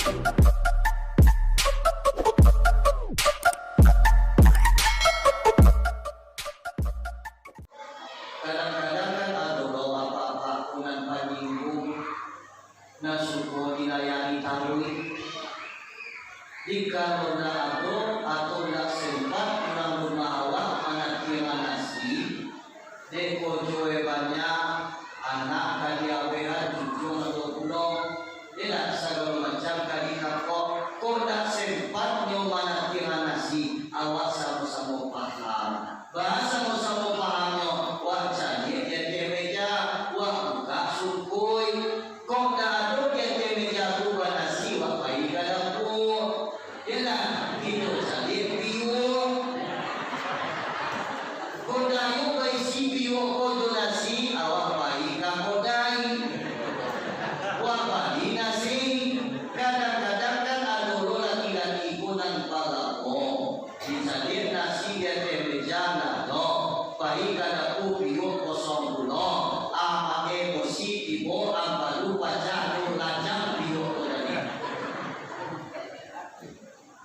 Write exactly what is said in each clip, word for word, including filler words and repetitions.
Kadang-kadang kan ado lo apak-apak tu nan panyinggung, nan suko dilayani taruih. Jikalau ndak ado atau ndak sempat urang rumah awak manatiangan nasi, dek kojoe banyak, anak ka diawehan, cucu ado pulo, indak sagalo macam ka dikapok, kok ndak sempat nyo manatiangan nasi, awak samo-samo paham. Baa samo-samo pahamnyo, wak caliak di ateh meja, wak bukak sungkui. Kok ndak ado di ateh meja tu banasi, wak pai ka dapua. Yo ndak? Kito caliak piuk. Kodai baisi piuk ko jo nasi, awak pai ka kodai. Wak bali nasi. Kadang-kadang kan ado lo laki-laki ko nan palapo. Dicaliak nasi di ateh meja, ndak ado. Pai ka dapua, piuk kosong pulo. Amak emosi tibo, ampadu pacah, tu lacak piuk tu tadi.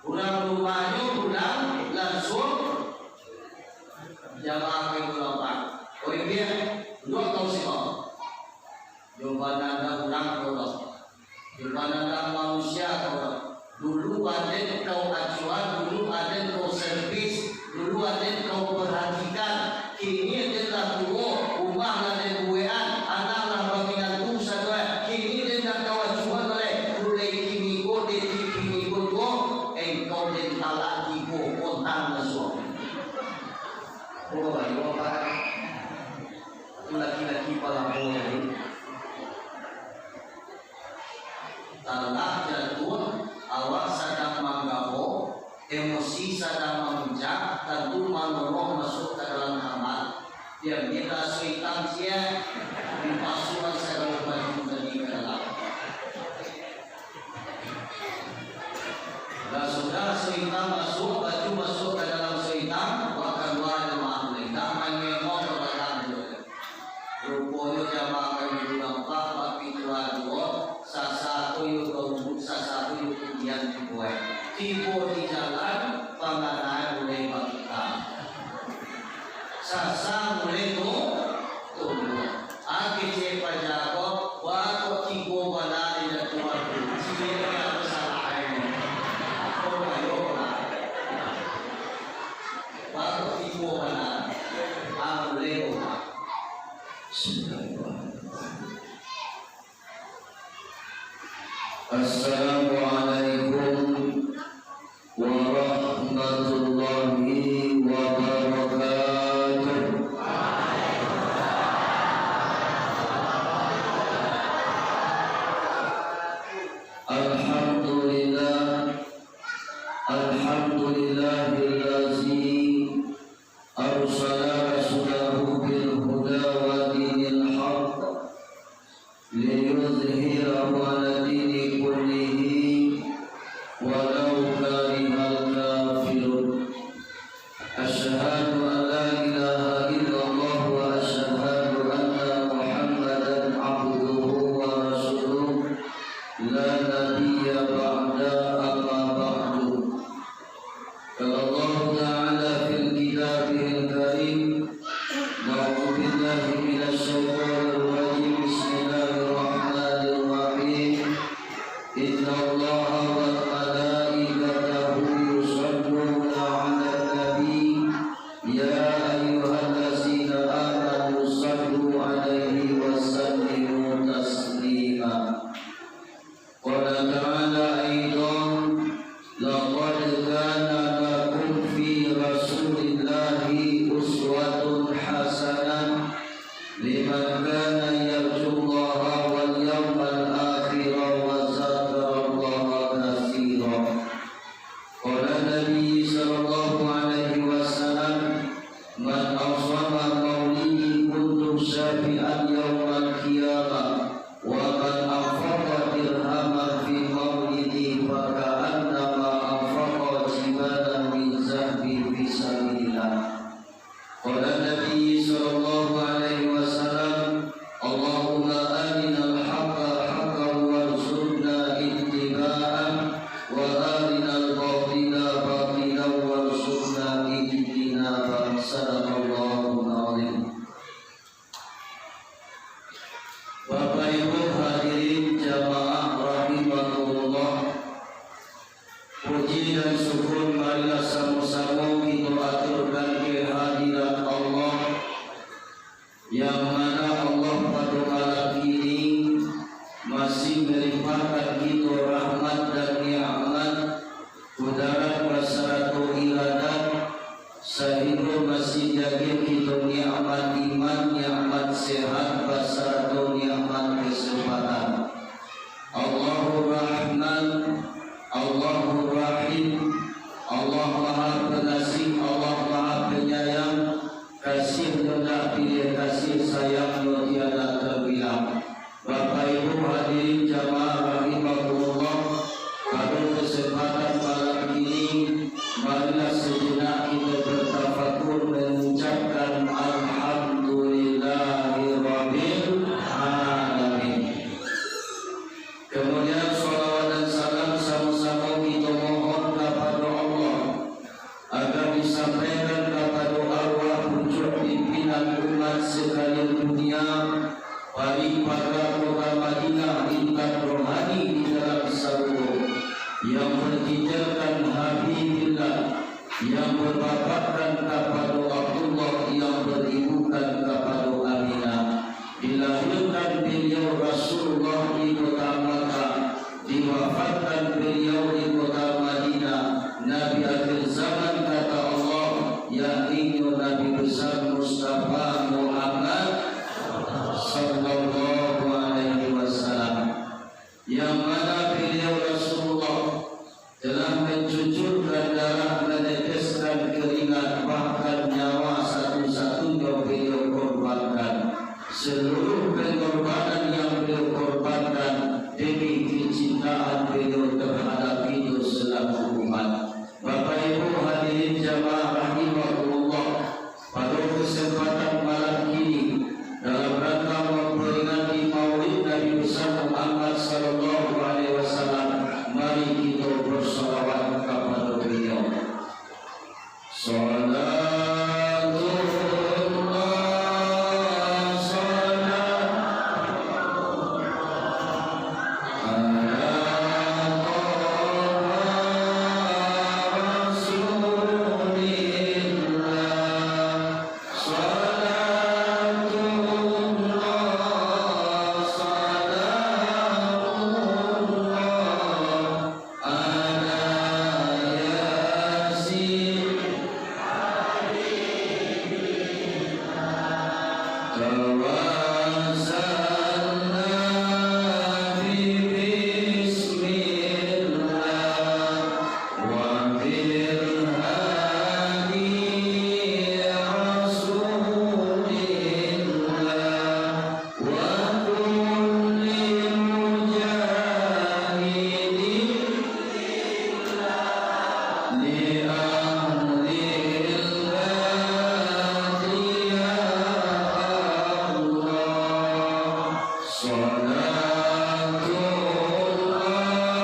Urang rumahnyo pulang lansuang jamaah ka pulang, Pak. Oi, biak, duduak kau siko. Jawaban anda urang ko doh. Jawaban anda manusia ko doh. Dulu aden kau acuan, dulu aden kau servis, dulu aden kau perhatikan. Kini aden lah tuo, rumah lah den buekan, anak lah baminantu sadoe. Kini den dak kau acuan lai. Mulai kini ko, detik kini ko juo, engkau den talak tigo, kontan lah suami. Ko bayo, Pak. Laki-laki palapo tadi. Talak jatuah, awak sadang manggabo, emosi sadang mamuncak, tantu manolong masuak ka dalam kamar. Diambiaklah so itam ciek, dipasuakan sagalo baju tadi ka dalam. Lah sudah so itam masuak, baju masuak ka dalam so itam, wak kalua jamaah tu lai. Indak main-main ka balakang tu. Ruponyo jamaah kami tu nampak bak pintu aduo, sasa ko iyo ka ubun, sasa ko iyo kudian tibo. Tibo di jalan, panganai mulai bakitak. Sasa mulai tu, tumbuah. Ah, kecek paja ko, wah, kok tibo bana di datuan tu. Ciek ni apo salah ini? Apo bayo lah. Wah, kok tibo bana. Ah, mulai ko, Pak. Bismillahirrahmanirrahim. Assalamualaikum warahmatullahi wabarakatuh. Alhamdulillah. Alhamdulillahillazi arsala rasulahu bil huda wa dinil haq liyuzhirahu ala dini kullihi walau karihal kafirun. Asyhadu an la ilaha illallah wa asyhadu anna Muhammadan abduhu wa rasuluh, la nabiyya ba'da, amma ba'du. Qala Allahu ta'ala fil kitabihil karim, a'udzu billahi minasy syaithanir rajim. Bismillahirrahmanirrahim. Innallaha wa malaikatahu yusalluna 'alan nabi. Ya ayyuhallazina amanu sallu 'alaihi wa sallimu taslima. Qala ta'ala aidan, laqad kana lakum fi Rasulillahi uswatun hasanah, liman kana yarjullaha wal yawmal akhira wa dzakarallaha katsira. Qala Nabi sallallahu alaihi wasallam, man shama maulidi kuntu syafi'an yaumal qiyamah, wa man anfaqa dirhaman fi maulidi faka'annama anfaqa jibalan min zahabin fi sabilillah. Qala Nabi sallallahu alaihi wasallam, Paling paga kota Madinah, intan rohani di dalam sarugo, yang bertijarkan Habibillah, yang berbapakkan kapado Abdullah, yang beribukan kapado Aminah. Dilahirkan beliau Rasulullah di kota Makkah, diwafatkan beliau di kota Madinah. Nabi akhir zaman, kata Allah, yakninyo Nabi besar Mustafa Muhammad sallallahu alaihi wasallam, yang mana beliau Rasulullah telah mencucurkan darah, meneteskan keringat, bahkan nyawa satu-satunyo beliau korbankan. Seluruh pengorbanan yang beliau korbankan demi kecintaan beliau terhadap kito selaku umat. Bapak Ibu hadirin jamaah rahimakumullah, pado kesempatan malam kini, dalam rangka memperingati Maulid Nabi besar Muhammad sallallahu alaihi wasallam, mari kito bersalawat kapado beliau. Salatullah, salam ala Taha Rasulillah. Salatullah, salamullah ala Yasin. Tawassalna bi bismillah wa bil hadi Rasulillah. Wa kulli mujahidin li ahlil batil, ya Allah. Salatullah, salamullah ala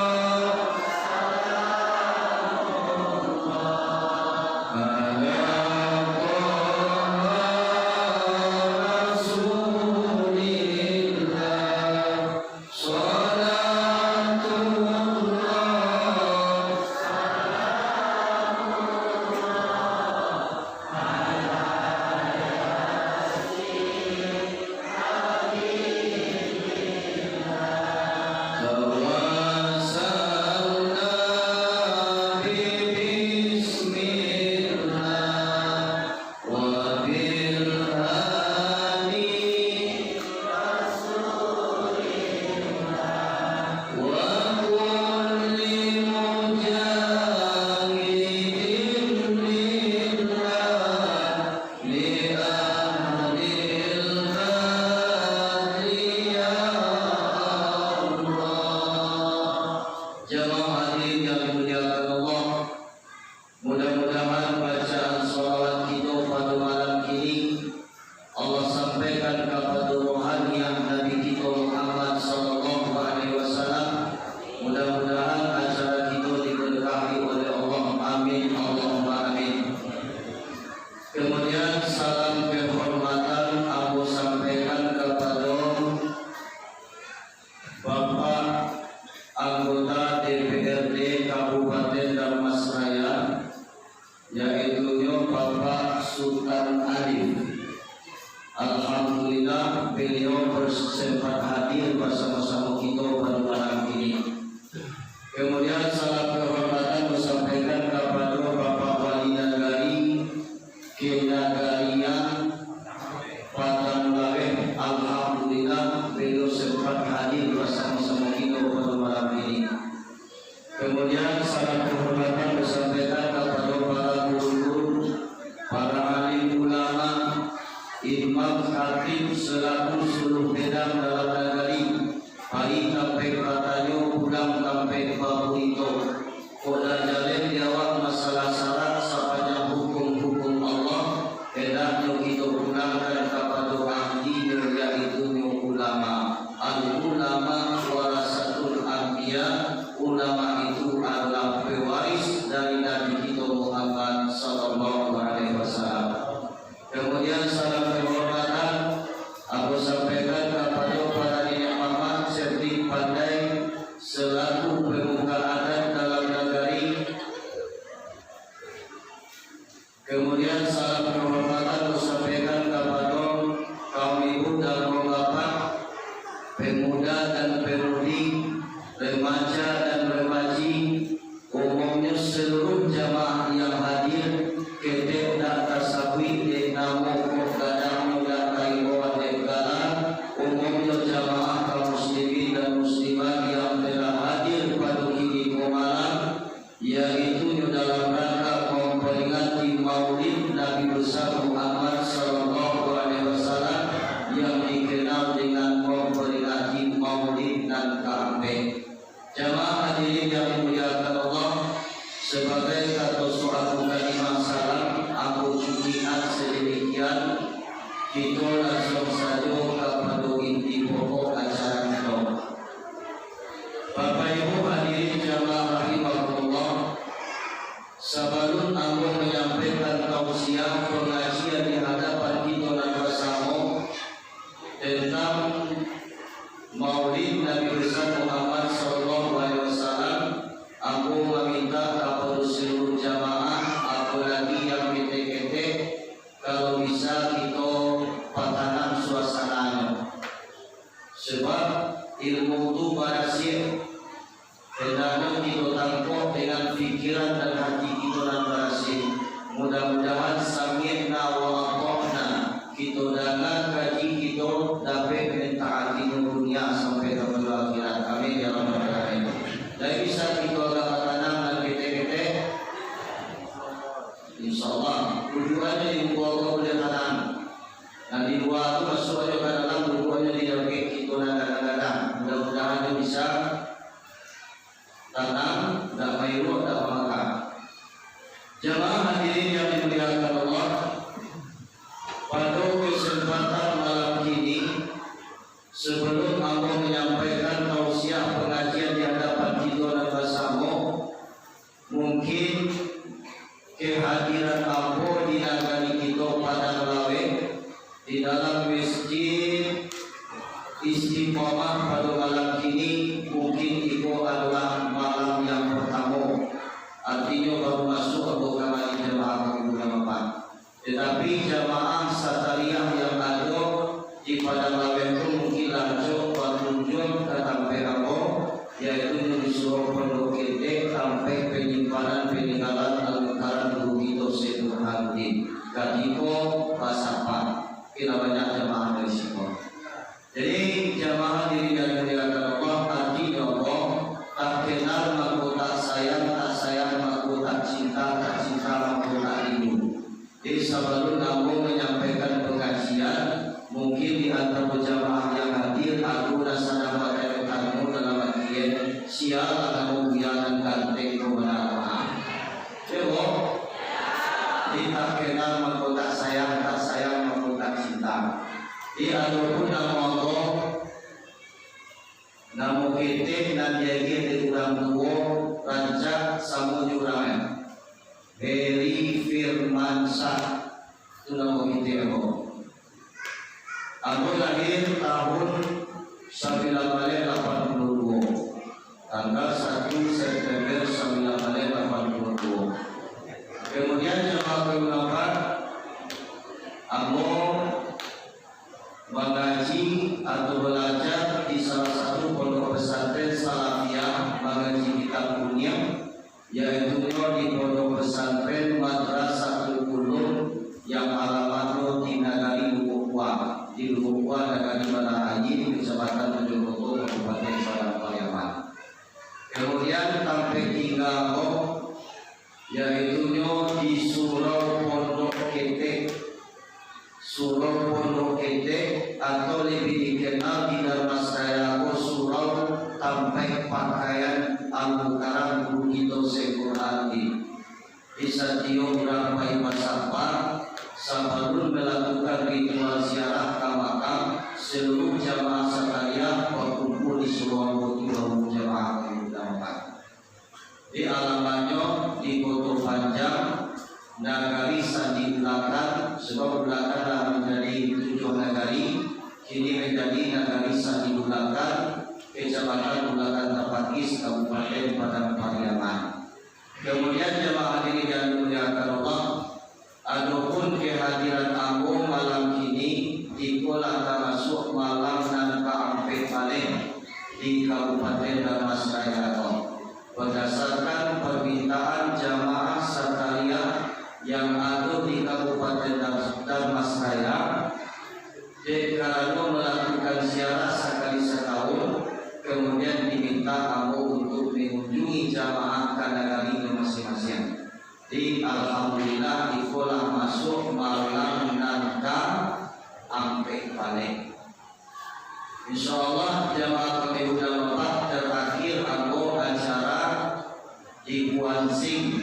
Taha Rasulillah. Salatullah, salamullah ala Yasin Habibillah. Tawassalna bi bismillah. Wa bil hadi Rasulillah, wa kulli mujahidin lillah, li ahlil batil, ya Allah. Jamaah hadirin yang dimuliakan Allah, mudah-mudahan bacaan shalawat kito pado malam kini, Allah sampaikan kapado rohaniah Nabi kito Muhammad sallallahu alaihi wasallam. Mudah-mudahan acara kito diberkahi oleh Allah. Amin, Allahumma amin. Kemudian salam kehormatan ambo sampaikan kapado Bapak anggota D P R D Kabupaten Dharmasraya, yaitunyo Bapak Sutan Alif. Alhamdulillah, beliau bersempat hadir bersama-sama kita pada malam ini. Kemudian salam kehormatan disampaikan kepada Bapak Wali Nagari, Kinagarian Padang Laweh, alhamdulillah, beliau sempat hadir bersama-sama kita pada malam ini. Kemudian, salam kehormatan disampaikan kepada para guru-guru, para alim ulama, imam khatib selaku suluh bedang dalam nagari, pai tampek batanyo, pulang tampek baburito. Kok lah jaleh di awak masalah syarak sapanjang hukum-hukum Allah, hendaknyo kito pulangkan kapado ahlinyo, yaitunyo ulama. Al-ulama warasatul anbiya, ulama itu adalah pewaris dari Nabi kito Muhammad sallallahu alaihi wasallam. Kemudian salam kehormatan ambo sampaikan kepada Lansuang sajo kapado inti pokok acara kito. Bapak Ibu hadirin jamaah rahimakumullah, sabalun ambo manyampaikan tausiah pangajian di hadapan kito nan basamo tantang Maulid Nabi Besar Muhammad sallallahu alaihi wasallam, ambo maminta kapado saluruh jamaah, apolagi yang ketek-ketek, kalau bisa kito patanang suasananyo. Sebab ilmu tu barasiah, hendaknyo kito tangkok dengan pikiran dan hati kito nan barasiah. Mudah-mudahan sami'na wa ata'na, kito danga kaji kito dapek mentaati dunia sampai kapado akhirat. Amin ya rabbal alamin. Lai bisa kito agak batanang nan ketek-ketek? Insyaallah, duduakannyo di muko Allah buliah tanang. Nan di lua tu masuaknyo ka dalam, duduakannyo di dakek kito nan gadang-gadang. Mudah-mudahan nyo bisa tanang, dak mairuak, dak mamakak. Jamaah hadirin yang dimuliakan Allah, pado kesempatan malam kini, sebelum ambo manyampaikan tausiah pangajian di hadapan kito nan basamo, mungkin kehadiran ambo di nagari kito Padang Laweh, di dalam Masjid Istiqamah pado malam kini, mungkin iko adolah malam yang partamo, artinyo baru masuak ambo kamari, jamaah kaum ulama. Tatapi jamaah satariah yang ado di Padang Laweh tu mungkin lah acok bakunjuang ka tampek ambo, yaitu di Surau Pondok Ketek, tampek panyimpanan paninggalan alun karam guru kito Syekh Burhanuddin, katiko basapa. Kira banyak jamaah dari siko. Jadi, jamaah diri yang dimuliakan Allah, artinyo Allah, tak kenal mako tak sayang, tak sayang mako tak cinta, tak cinta mako tak rindu. Jadi, sabalun ambo manyampaikan pangajian, mungkin di antaro jamaah yang hadir, ado nan sadang batanyo-tanyo dalam ati, "Sia lah namo buya nan ganteng ko bana?" Iyo, Bo? Di tak kenal mako tak sayang, tak sayang mako tak cinta. Di adopun namo ambo, namo ketek nan diagiah dek urang tuo, rancak samo jo urang, eh. Heri Firmansyah, tu namo ketek ambo. Ambo lahir tahun sambilan baleh lapan puluah duo, tanggal satu September sambilan baleh lapan puluah duo. Kemudian, jamaah kaum ulama, ambo mangaji atau balajar di salah satu pondok pesantren Salafiyah, mangaji kitab Kunia, yaitu di Pondok Pesantren Madrasatul Ulum yang alamatnyo di Nagari Lubuk Bua, di Lubuk Bua, Nagari Bala Ayi, Kecamatan Mojokerto, Kabupaten Padang Pariaman. Kemudian tampek tingga ambo, yaitunyo di Surau Pondok Ketek. Surau Pondok Ketek, atau lebih dikenal di Dharmasraya ko Surau Tampek Pakaian Alun Karam Guru kito Syekh Burhanuddin. Di satiok urang pai basapa, sabalun melakukan ritual ziarah ka makam, seluruh jamaah sakalian bakumpul di surau tu, jamaah di Di alamatnyo di Koto Panjang, Nagari Sandi Ulakan, sebab Ulakan lah manjadi tujuah nagari, kini manjadi Nagari Sandi Ulakan, Kecamatan Ulakan Tapakis, Kabupaten Padang Pariaman. Kemudian, jamaah hadirin yang dimuliakan Allah, adopun kehadiran ambo malam kini, iko lah tamasuak malam nan kaampek baleh di Kabupaten Dharmasraya ko. Berdasarkan permintaan jamaah satariah yang ado di Kabupaten Dar-, Dharmasraya, dek karano melakukan ziarah sakali satahun, kemudian diminta ambo untuk mengunjungi jamaah ka nagarinyo masing-masing. Jadi, alhamdulillah, iko lah masuak malam nan kaampek baleh. Insyaallah, jamaah kami undang Bapak, terakhir ambo acara di Puansing,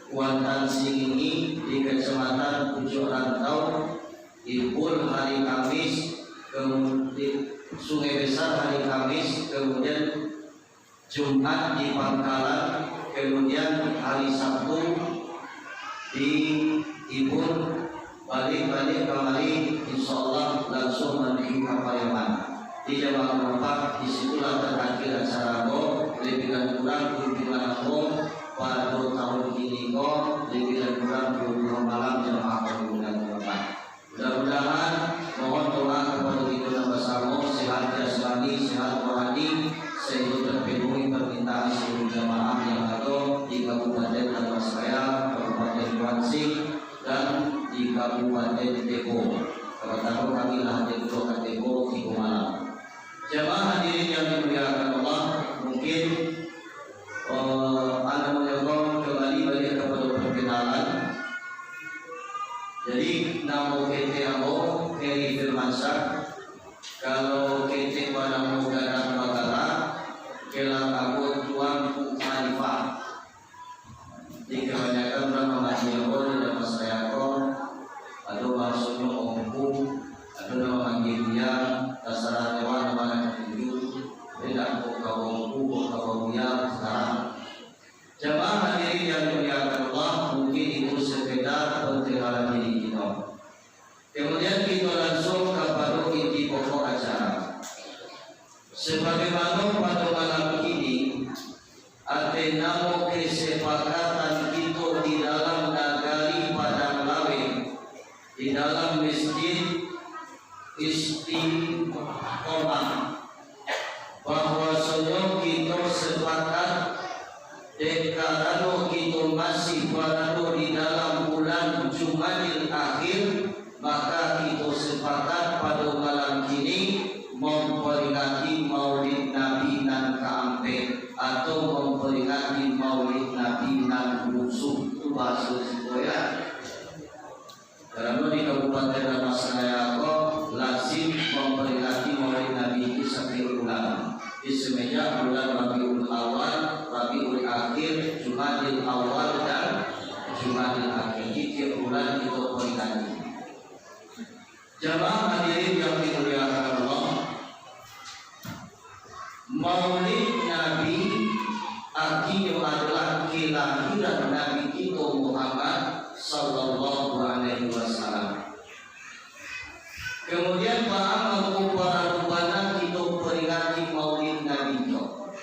Kuantan Singini, di Kecamatan Pucuak Rantau, Ibun hari Kamis, kemudian Sungai Besar hari Kamis, kemudian Jumat di Pangkalan, kemudian hari Sabtu di Ibun, balik-balik kamari, insyaallah langsuang manuju ka Pariaman. Di jamaah kompak, di situlah tarakhir acara ko, lebih dan kurang kunjungan ambo pado tahun kini ko, lebih dan kurang duo puluah malam jamaah ko, lebih dan kurang. Mudah-mudahan, mohon doa kapado kito nan basamo, sehat jasmani, sehat rohani, sahinggo tapenuhi parmintaan seluruh jamaah yang ado di Kabupaten Dharmasraya, Kabupaten Khuansing, dan di Kabupaten Tebo. Kabataran kami lah hadir ka Tebo tigo malam. Jamaah hadirin yang dimuliakan Allah, mungkin, eh, anu manyokong kembali baliak kapado perkenalan. Jadi, namo ketek ambo Heri Firmansyah. Kalau ketek banamo gadang bagala, gelar ambo Tuanku Khalifah. Di kabanyakan urang mamanggil ambo di dalam masyarakat, ado bahasonyo ompu, ado nan mamanggil buyang, tasarah dewa nan mana katuju, indak kok ka ompu, kok ka buyang, tasarah. Jamaah hadirin yang dimuliakan Allah, mungkin itu sekedar perkenalan diri kito. Kemudian kito langsuang kapado inti pokok acara. Sabagaimano pado malam kini, ateh namo kesepakatan kito di dalam nagari Padang Laweh, di dalam Masjid Istiqomah, bahwasonyo kito sepakat, dek karano kito masih barado di dalam bulan Jumadil Akhir, maka kito sepakat pado malam kini mamperingati Maulid Nabi nan kaampek, atau mamperingati Maulid Nabi nan busuh. Itu bahaso siko, ya. Karano di Kabupaten Dharmasraya ko lazim mamperingati Maulid Nabi itu satiok bulan. Di semenjak bulan Rabiul Awal, Rabiul Akhir, Jumadil Awal, dan Jumadil Akhir. Di tiok bulan kito peringati. Jamaah hadirin yang dimuliakan Allah, Maulid Nabi artinyo adolah kelahiran Nabi kito Muhammad sallallahu alaihi wasallam. Kemudian, baa mangko paralu bana kito peringati Maulid Nabi ko?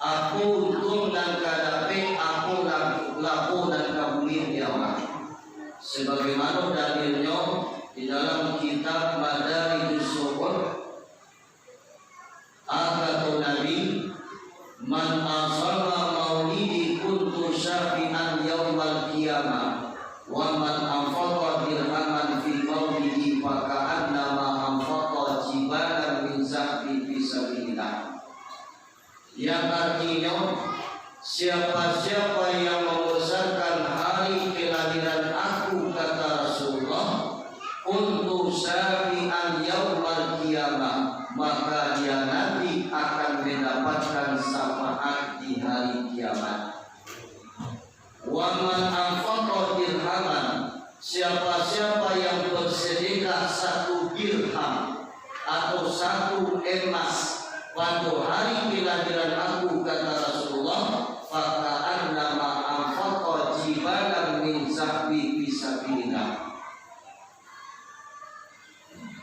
Apo untuang nan ka dapek, apo la-, labo nan ka buliah diawak? Sabagaimano dalilnyo di dalam kitab Madarijus Su'ud, a, kato Nabi, "Man azama maulidi kuntu syafi'an yaumal qiyamah, wa man anfaqa dirhaman fi maulidi faka'annama anfaqa jibalan min zahabi fi sabilillah." Yang artinyo, siapa-siapa yang mambesarkan hari kelahiran aku, kata Rasulullah, kuntu syafi'an yaumal qiyamah, maka dia nanti akan mendapatkan syafaat di hari kiamat. Wa man anfaqa dirhaman, siapa-siapa yang bersedekah satu dirham atau satu emas pado hari kelahiran aku, kata Rasulullah, faka'annama anfaqa jibalan min zahabi fi sabilillah.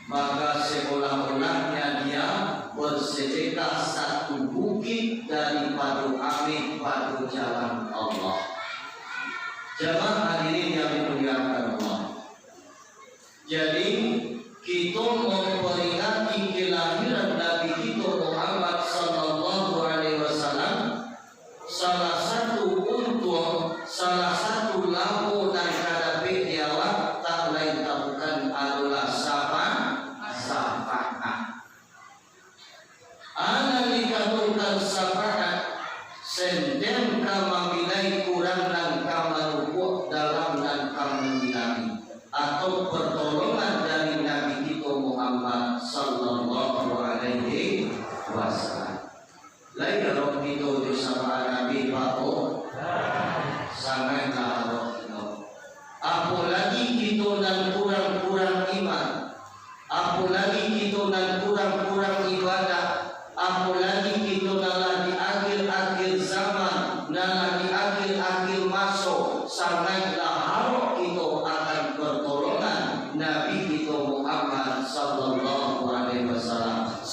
Maka seolah-olahnya dia bersedekah satu bukit daripado ameh pado jalan Allah. Jamaah hadirin yang dimuliakan Allah. Jadi, kito memperingati kelahiran Nabi kito Muhammad sallallahu alaihi wasallam, salah satu untuang, salah satu labo nan ka dapek di awak, tak lain tak bukan adolah syafa-, syafaat. Anan dikatokan syafaat, senden ka mamilai, kurang nan ka manukuak, dalam nan ka manjilami, atau pertolongan dari Nabi kito Muhammad.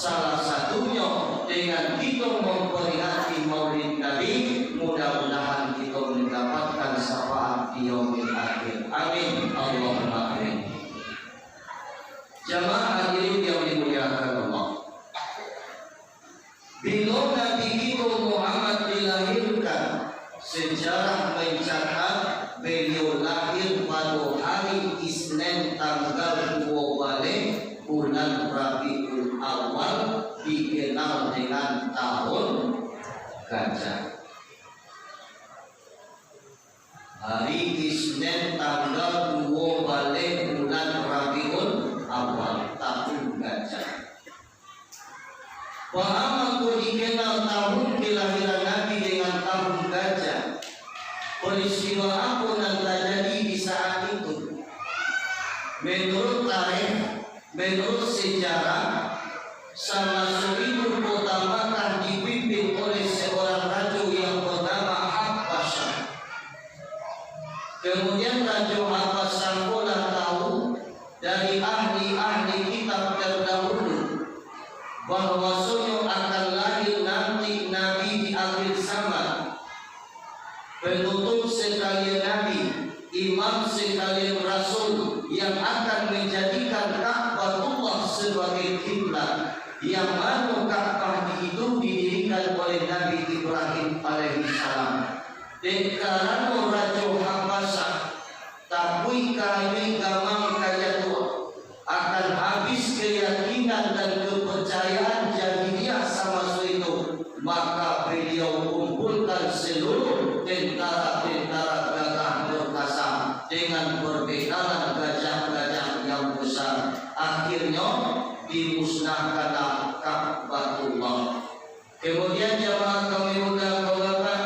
Salah satunyo dengan kito mamperingati Maulid Nabi, mudah-mudahan kito mandapatkan syafaat di yaumil akhir. Amin, Allahumma amin. Jamaah hadirin yang dimuliakan Allah. Bilo Nabi kito Muhammad dilahirkan, sejarah mancatat baliau lahir pado hari Isnin tanggal duo baleh bulan Rabiul Awal, dikenal dengan tahun gajah. Hari Isnin tanggal duo baleh bulan Rabiul Awal, tahun gajah. Baa mangko dikenal tahun kelahiran Nabi dengan tahun gajah? Peristiwa apo nan tajadi di saat itu? Menurut tarikh, menurut sejarah, samaso itu kota Makkah dipimpin oleh seorang rajo yang bernama Habasyah. Kemudian rajo Habasyah ko lah tahu dari ahli-ahli kitab terdahulu, bahwasonyo akan lahir nanti Nabi di akhir zaman, penutup sekalian Nabi, imam sekalian Rasul, yang akan menjadikan Ka'batullah sebagai kiblat, yang mano Ka'bah itu didirikan oleh Nabi Ibrahim alaihissalam. Dek karano rajo Habasyah takuik ka iduik gamang ka jatuah, akan habis keyakinan dan kepercayaan jahiliah samaso itu, maka baliau kumpulkan seluruh tentara-tentara gagah perkasa dengan berbekalan gajah-gajah yang besar. Akhirnyo, dimusnahkanlah Ka'batullah. Kemudian jamaah kami muliakan,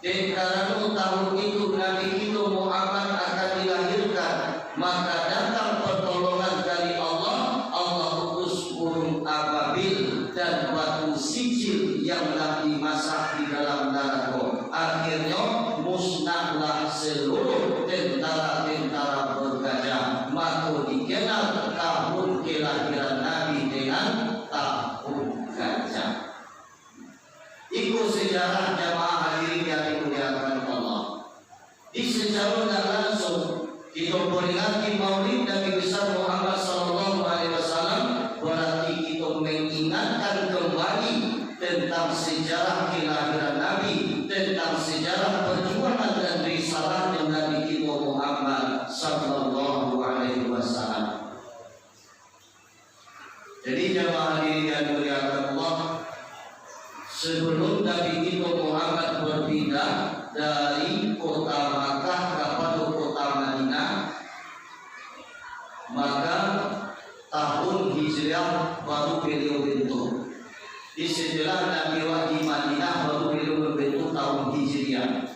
dek karano tahun itu Nabi kito Muhammad akan dilahirkan, maka datang pertolongan dari Allah. Allah utus burung ababil dan batu sijil yang lah dimasak di dalam narako. Akhirnyo, musnahlah seluruh tentara-tentara bergajah. Mako dikenal tahun kelahiran Nabi dengan tahun gajah. Iko sejarah, jamaah hadirin yang dimuliakan Allah. Di secara ndak langsung, kito peringati Maulid Nabi besar Muhammad sallallahu alaihi wasallam, berarti kito mengingatkan kembali tentang sejarah kelahiran Nabi, tentang sejarah perjuangan dan risalahnya Nabi kito Muhammad sallallahu alaihi wasallam. Jadi, jamaah hadirin yang dimuliakan Allah, sebelum Nabi kito Muhammad berpindah dari kota Makkah kapado kota Madinah, maka tahun Hijriah baru baliau bentuk. Di setelah Nabi wak di Madinah, baru baliau membentuk tahun Hijriah.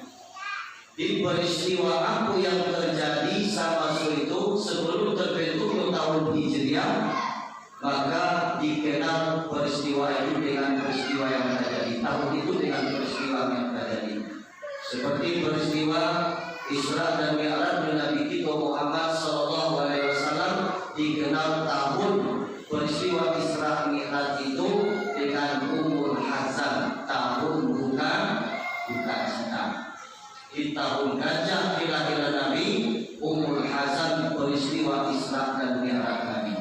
Di peristiwa apo yang terjadi samaso itu, sebelum terbentuknyo tahun Hijriah, maka dikenal peristiwa itu dengan peristiwa yang terjadi, tahun itu dengan peristiwa yang terjadi. Seperti peristiwa Isra dan Mi'raj Nabi kito Muhammad sallallahu alaihi wasallam, dikenal tahun peristiwa Isra Mi'raj itu dengan Umul Hazan, tahun duka, duka cita. Di tahun gajah kelahiran Nabi, Umul Hazan peristiwa Isra dan Mi'raj Nabi.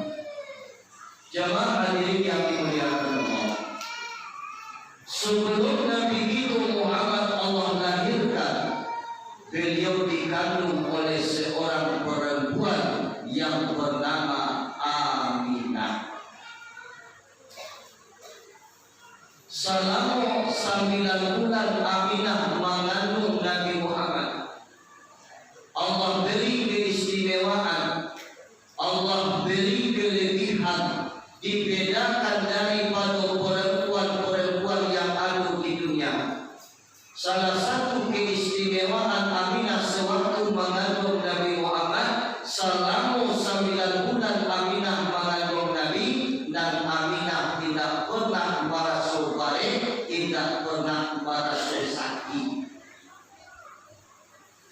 Jamaah hadirin yang dimuliakan Allah. Sebelum Nabi kito Muhammad Allah lahirkan, beliau dikandung oleh seorang perempuan yang bernama Aminah. Salamo sambilan bulan Aminah mangandung Nabi Muhammad. Allah beri keistimewaan, Allah beri kelebihan, dibedakan daripado perempuan-perempuan yang ado di dunia. Salah satu keistimewaan Aminah sewaktu mangandung Nabi Muhammad, salamo sambilan bulan Aminah mangandung Nabi, nan Aminah indak pernah maraso barek, indak pernah maraso sakik.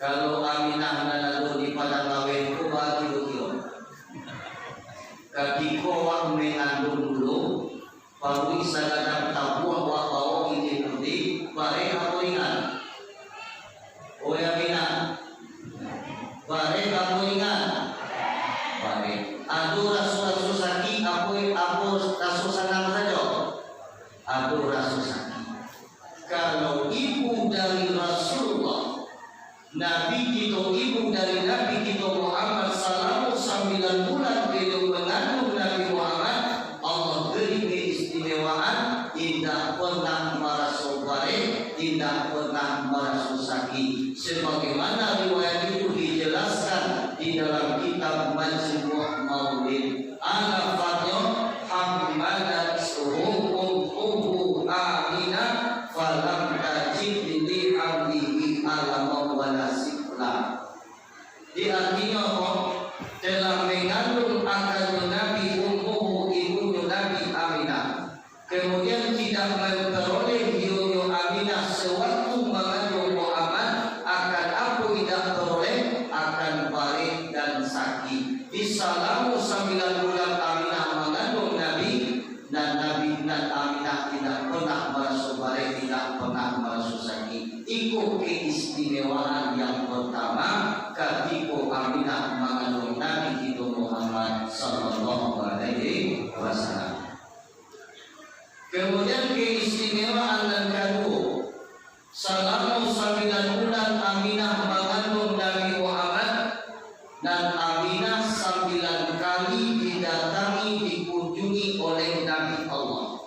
Kalau Aminah nan ado di Padang Laweh ko, baa kiro-kiro? Katiko awak mangandung dulu, Paruik sagadang tabuah wak baok itik putiah, barek apo ringan? Oya Aminah, barek apo ringan? Barek. Ado raso-raso sakik, apo, apo raso sanang sajo? Ado raso sakik. Kalau ibu dari Rasulullah, Nabi kito, ibu dari Nabi kito Muhammad, salamo sambilan bulan baliau mangandung Nabi Muhammad, Allah bari keistimewaan, indak pernah maraso barek, indak pernah maraso sakik. Sebagaimana riwayat itu dijelaskan di dalam kitab Majmu' Maulid. Alafatnyo, hamalathu ummuhu Aminah, falam tajid li hamlihi alaman wala saqala. Di artinyo apo? Telah mengandung akannyo Nabi, ummuhu, ibunyo Nabi Aminah. Kemudian tidak memperoleh dionyo Aminah sewaktu mangandung Muhammad, akan apo indak peroleh? Akan barek dan sakik. Di salamo sambilan bulan Aminah mangandung Nabi, nan Nabi, nan Aminah indak pernah maraso barek, indak pernah maraso sakik. Iko keistimewaan yang pertama, katiko Aminah mangandung Nabi kito Muhammad sallallahu alaihi wasallam. Kemudian keistimewaan nan kaduo, salamo sambilan bulan Aminah mangandung Nabi Muhammad, nan Aminah sambilan kali didatangi, dikunjungi oleh Nabi Allah.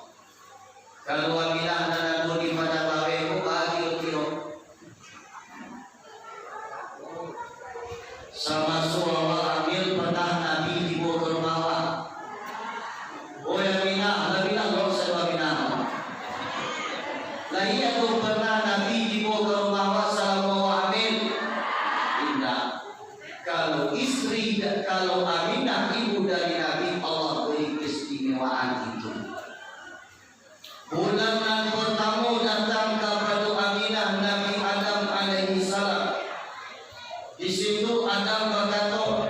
Kalau Aminah nan ado di Padang Baweh ko, bahagia kiro. Samaso awak hamil, pernah Nabi tibo ka rumah awak? Oya Aminah, Aminah, lo sajo Aminah. Lai ado pernah Nabi tibo ka rumah awak salamo awak hamil? Indak. Kalau istri, kalau Aminah ibu dari Nabi, Allah beri keistimewaan itu. Bulan nan partamo datang kapado Aminah Nabi Adam alaihissalam. Di situ Adam bakato,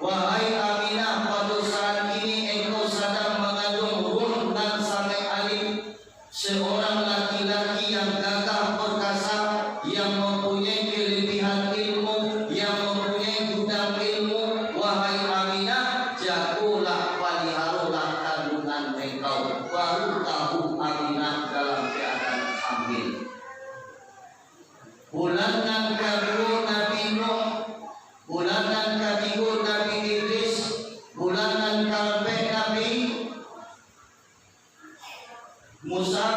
"Wahai Aminah, pado saat kini engkau sadang mangandung ruh nan sangaik alim, seorang laki-laki yang gagah perkasa, yang mempunyai kelebihan ilmu, yang mempunyai gudang ilmu. Wahai Aminah, jagolah, paliharolah kandungan engkau." Baru tahu Aminah dalam keadaan hamil. Bulan nan kaduo Nabi Nuh, bulan nan katigo Nabi Idris, bulan nan kaampek Nabi Musa,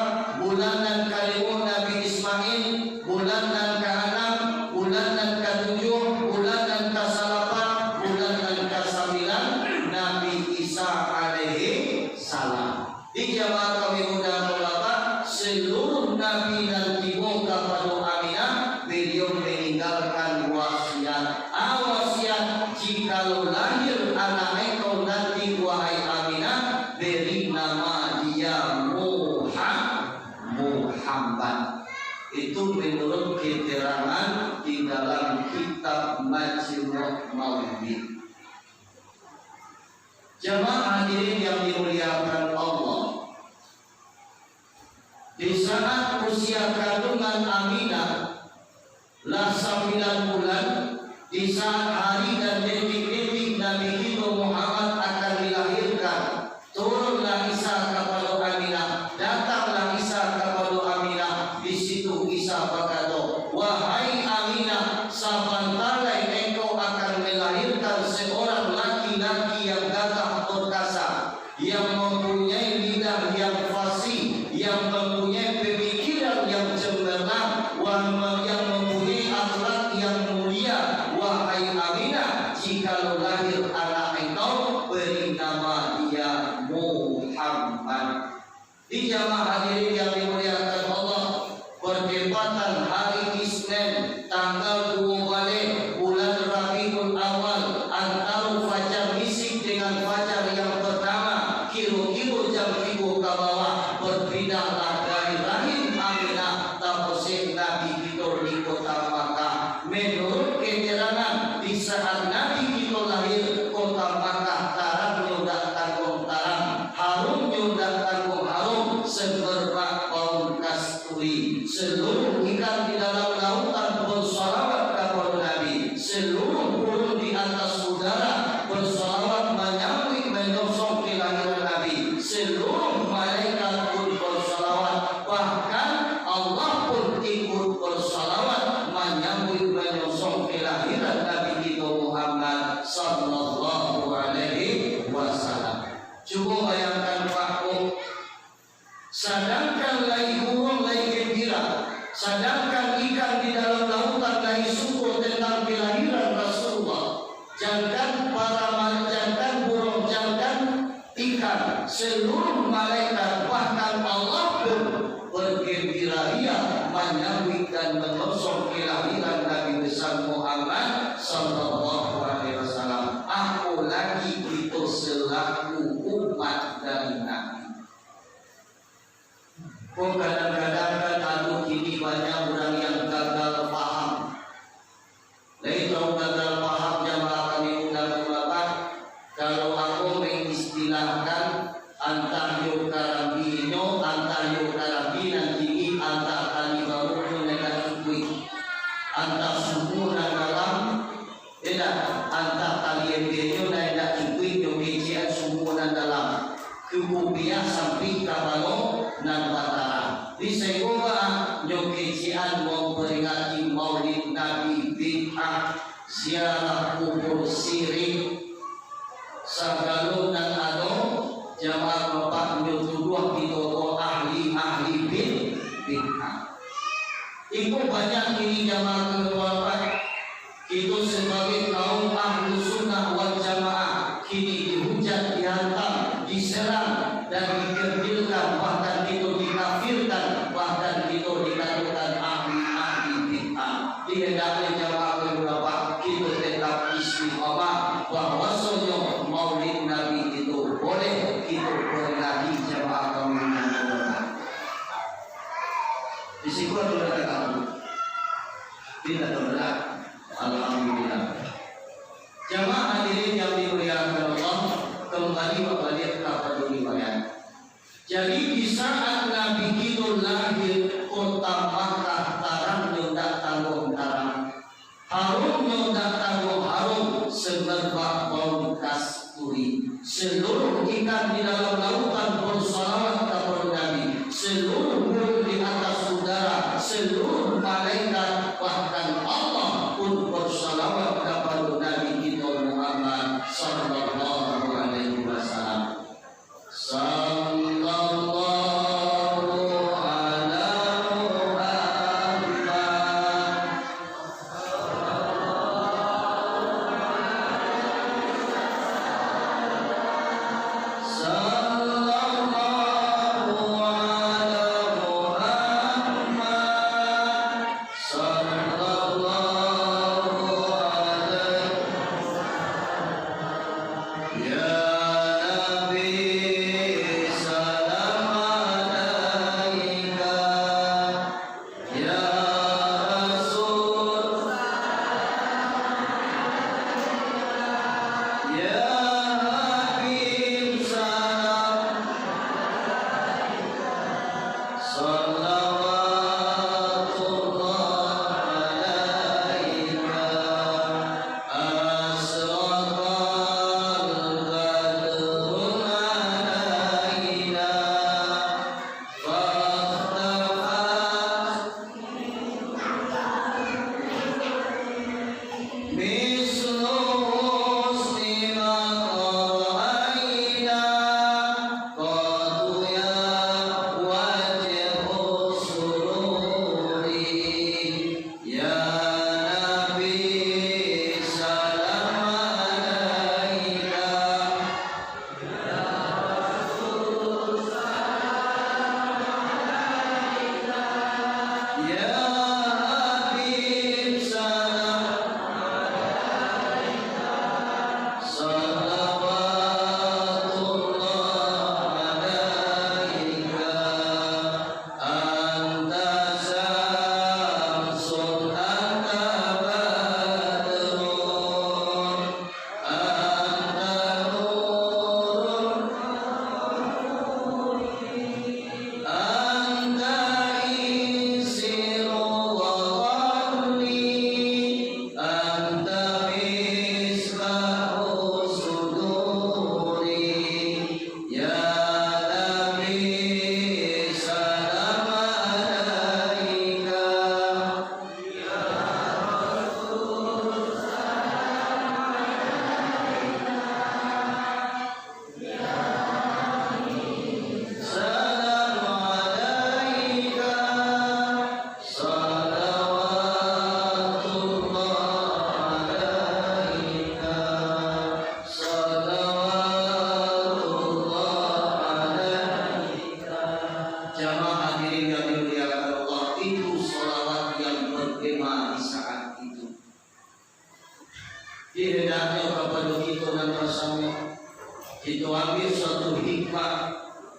bulan nan kalimo Nabi Ismail, bulan nan kaanam, bulan nan katujuah, bulan nan kasalapan, bulan nan kasambilan, Nabi Isa alaihi salam. Di jamaah kami muda mulatak, seluruh nabi nan tibo kapado Aminah, beliau meninggalkan wasiat. Ah, wasiat, jikalau lahir anak engkau nanti, wahai Aminah, beri nama dia Muha-, Muhammad. Itu menurut keterangan di dalam kitab Majmu' Maulid. Jamaah hadirin yang dimuliakan Allah, di saat usia kandungan Aminah lah sambilan bulan, di saat hari dan detik-detik Nabi kito Muhammad akan dilahirkan, turunlah Isa kapado Aminah, datanglah Isa kapado Aminah. Di situ Isa bakato, "Wahai Aminah, sabanta lai engkau akan melahirkan seorang laki-laki yang gagah perkasa, yang mempunyai lidah yang fasih, yang mempunyai pemikiran yang cemerlang, wan-, yang mempunyai akhlak yang mulia. Wahai Aminah, jikalau lahir anak engkau, beri nama dia Muhammad." Di jamaah hadirin yang dimuliakan Allah, bertepatan hari Isnin, tanggal duo baleh bulan Rabiul Awal, antaro fajar misik dengan fajar yang pertama, kiro-kiro jam tigo ka bawah, berpindahlah dari rahim Aminah, taposek Nabi kito di kota Makkah. Menurut keterangan, di saat Nabi kito lahir, kota Makkah tarangnyo dak tangguang tarang, harumnyo dak tangguang Seluruh ikan di dalam lautan bersalawat kapado Nabi. Seluruh burung di atas udara bersalawat manyambuik, manyosong kelahiran Nabi. Seluruh malaikat pun bersalawat. Bahkan Allah pun ikut bersalawat manyambuik, manyosong kelahiran Nabi kito Muhammad sallallahu alaihi wasallam. Cubo bayangkan, Pak, Bu. Sadangkan lai buruang lai gembira, sadangkan ikan di dalam lautan lai syukur tentang kelahiran Rasulullah, jankan para ma-, jankan buruang, jankan ikan, seluruh malaikat, bahkan Allah pun bergembira ria manyambuik dan manyosong kelahiran Nabi besar Muhammad sallallahu alaihi wasallam. Apolagi kito selaku umat dari Nabi. Ko kadang-kadang kan ado kini banyak urang yang gagal paham. Lai tahu gagal paham jamaah kami undang ulama, kalau ambo mengistilahkan, antah yo karambinyo, antah yo karambi nan tinggi, antah tali baruhnyo nan cukuik, antah sumua nan dalam, Indak, antah tali embenyo nan indak cukuik jo kecekan sumua nan dalam, kububiah sampai kapalo nan batara. Di sainggo baa nyo kecekan mamperingati Maulid Nabi bid'ah, ziarah kubur sirik, sagalo nan ado jamaah bapak nyo tuduah kito ko ahli-ahli bid-, bid'ah. Iko banyak kini jamaah kami bapak. Kito sabagai kaum Ahlussunnah wal Jamaah, kini dihujat, dihantam, diserang, dan dikerdilkan, bahkan kito dikafirkan, bahkan kito dikatokan ahli-ahli bid'ah. Dihendaknyo jamaah kami bapak, kito tetap istiqamah, bahwasonyo Maulid Nabi itu boleh kito peringati jamaah kami yang terhormat. Di siko ado kata kamu. Tidak terbelah. Alhamdulillah. Jamaah hadirin yang dimuliakan Allah, kembali baliak kapado riwayat. Jadi, di saat Nabi kito lahir, kota Makkah tarangnyo ndak tangguang tarang, harumnyo ndak tangguang harum, semerbak bau kasturi. Seluruh ikan di dalam lautan bersalawat kapado Nabi. Seluruh burung di atas udara, seluruh malaikat, bahkan Allah pun bersalawat kapado Nabi kito Muhammad sallallahu alaihi wasallam. Sallallahu ala Muhammad.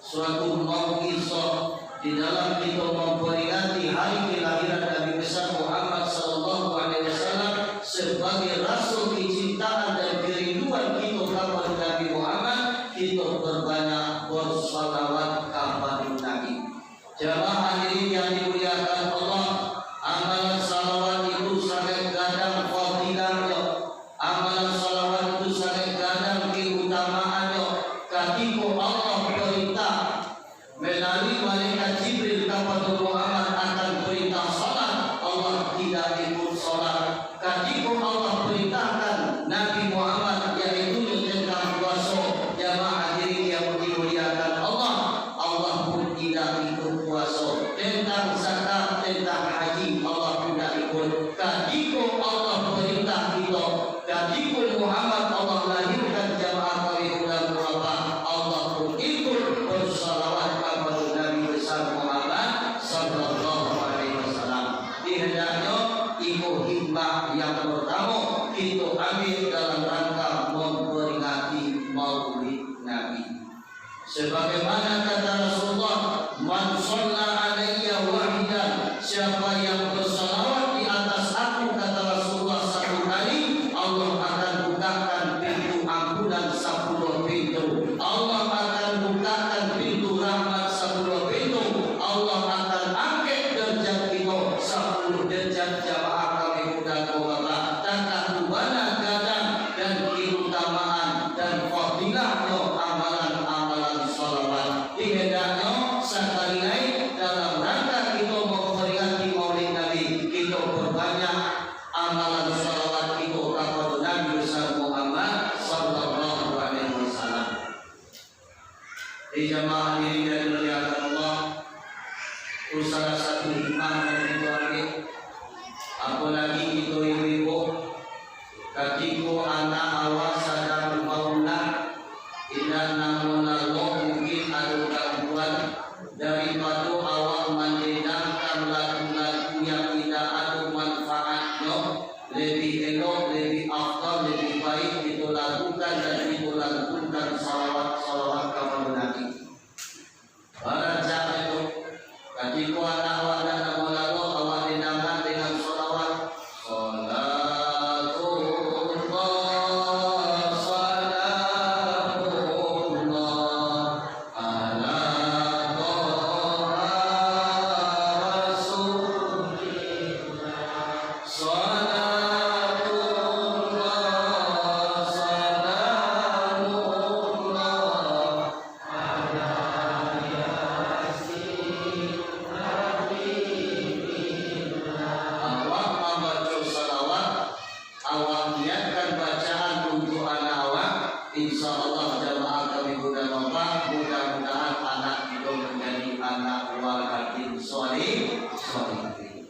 Suatu mauizah di dalam kito mamperingati hari kelahiran Nabi besar Muhammad sallallahu alaihi wasallam, sebagai rasul kecintaan dan kerinduan kito kapado Nabi Muhammad, kito perbanyak bersalawat kapado Nabi. Jamaah hadirin yang dimuliakan Allah, amalan salawat itu sangat gadang fadilahnyo. Amalan salawat itu sangat gadang keutamaannyo. Katiko Allah perintah melalui malaikat Jibril kapado Muhammad akan perintah salat, Allah tidak ikut salat. Katiko Allah perintahkan Nabi Muhammad, yaitu tentang puaso, jamaah hadirin yang dimuliakan Allah, Allah pun tidak ikut puaso. Tentang zakat, tentang haji, Allah pun tidak ikut. Katiko Allah perintah kito, katiko Muhammad Allah lahirkan, jamaah kami mudah-mudahan Allah pun ikut bersalawat kapado Nabi besar Muhammad sallallahu alaihi wasallam. Di hendaknyo iko hikmah yang pertamo kito ambil dalam rangka memperingati Maulid Nabi. Sebagaimana kata Rasulullah, "Man shalla alayya wahidan," siapa yang bersalawat di atas aku, kata Rasulullah, satu kali, Allah akan bukakan pintu ampunan sapuluh pintu. Allah akan bukakan pintu rahmat sapuluh pintu. Allah akan angkek derajat kito sapuluh derajat, jamaah kami mudah-mudahan. Takah tu bana gadang dan keutamaan dan fadilahnyo amalan-amalan salawat. Di hendaknyo sakali lai dalam rangka kito mamperingati Maulid Nabi, kito perbanyak amalan salawat kito kapado Nabi besar Muhammad sallallahu alaihi wasallam. Di jamaah hadirin yang dimuliakan Allah, tu salah satu hikmah yang kito ambil. Apolagi kito ibu-ibu, katiko anak awak sadang baulah, indak namo lalok, mungkin ado gangguan, daripado awak mandendangkan lagu-lagu yang indak ado manfaatnyo, lebih elok, lebih afdal, lebih baik kito lakukan dan kito lantunkan salawat-salawat kapado Nabi. Barancak itu, katiko anak awak nak namo lalok, awak dendangan dengan salawat. Salatullah, salamullah, ala Toha Rasulillah. Salatullah, salamullah, Awak mambaco salawat, awak niatkan bacaan untuak anak awak, insya Allah jamaah kami mudah mampak, mudah-mudahan anak itu manjadi anak waladin shalih, shalihin.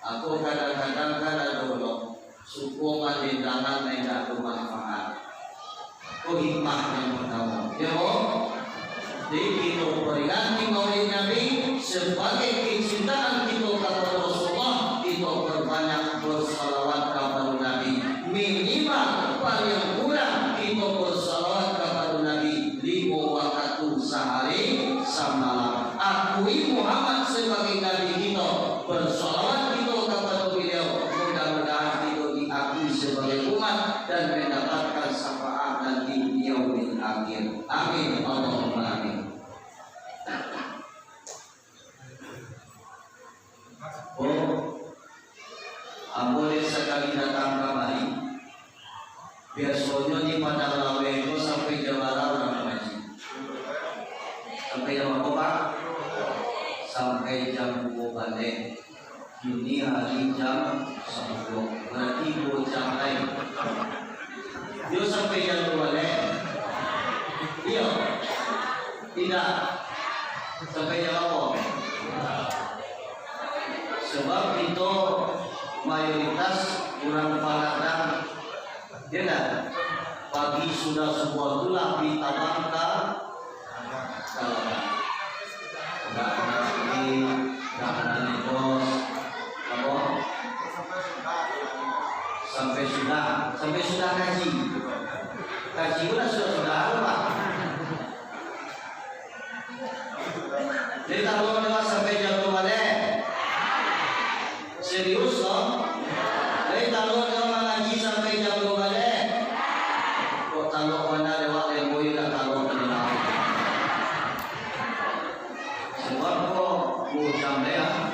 Aku kadang-kadang kan ado lo, suko mandendangan nan indak bamanfaat. Ko hikmah yang pertamo. Yo, jadi kito peringati Maulid Nabi sebagai kecintaan kito kapado Rasulullah, kito perbanyak bersalawat kapado Nabi. Minimal, paling kurang, kito bersalawat kapado Nabi limo wakatu sahari samalam. Akui Muhammad sebagai Nabi kito, bersalawat kito kapado Beliau, mudah-mudahan kito diakui sebagai umat dan mendapatkan syafaat nanti di yaumil akhir. Amin, Allahumma amin. Oh, ambo dek sakali datang kamari, biasonyo di Padang Laweh ko sampai jam bara urang mangaji? Sampai jam barapo, Pak? Sampai jam duo baleh. Kini hari jam sapuluah, berarti duo jam lai. Iyo, sampai jam duo baleh. Iyo. Indak. Sampai jam barapo? Sebab kito mayoritas urang paladang, iyo ndak? Pagi sudah subuah tu lah pi tabang ka, ka ladang. Ndak pernah sakik, ndak pernah nengkos. Apo? Sampai sudah, sampai sudah kaji. Kaji tu lah sudah-sudah tu, Pak. Lai taruih nyo sampai jam duo baleh? Serius, toh? Lai taruih nyo mangaji sampai jam duo baleh? Kok taruih bana lewat lemboi lah taruih nyo. Sabab kok duo jam lai, ah.